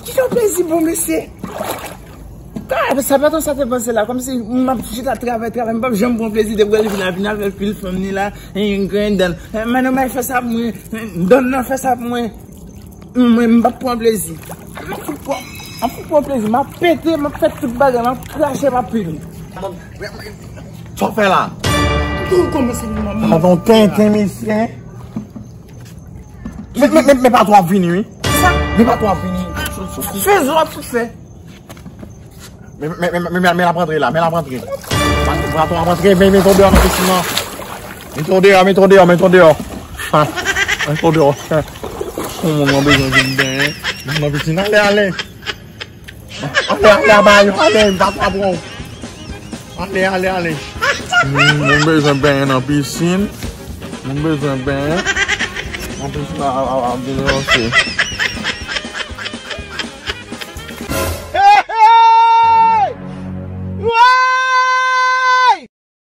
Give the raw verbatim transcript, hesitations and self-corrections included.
Ki jan plezi bon mesye. Ah, sa pa tan sa te panse la, kòmsi m ap chita travay, travay, m p ap janm pran plezi depi lè l vin la, vin avèk pil fanm ni la, e yon grenn dan. Eh, madanm mwen fè sa pou mwen, dan nan fè sa pou mwen. Mwen, m p ap pran plezi. M ap fout pran, m ap fout pran plezi, m ap pete, m ap fè tout bagay, m ap krache, m ap pini. Sa w fè la? Ou kòmanse nan mwen. Sa yon tenten mesye. Men, men, men, men patwon ap vini, wi. Sa? Men patwon ap vini. Fè zò ap fout fè. Men, men, men, men, men, men l ap rantre la, men l ap rantre. Patwon ap rantre, men, men tonbe nan pisin nan. Men tonbe, men tonbe, men tonbe. Ha, men tonbe. Yon moun mwen bezwen vin benyen. Nan pisin, ale, ale. Ale, ale, aba yo, ale, m pa patwon. Ale, ale, ale. Hmm, moun bezwen benyen nan pisin. Moun bezwen benyen. Nan pisin, a, a, a, a, bezwen ranse.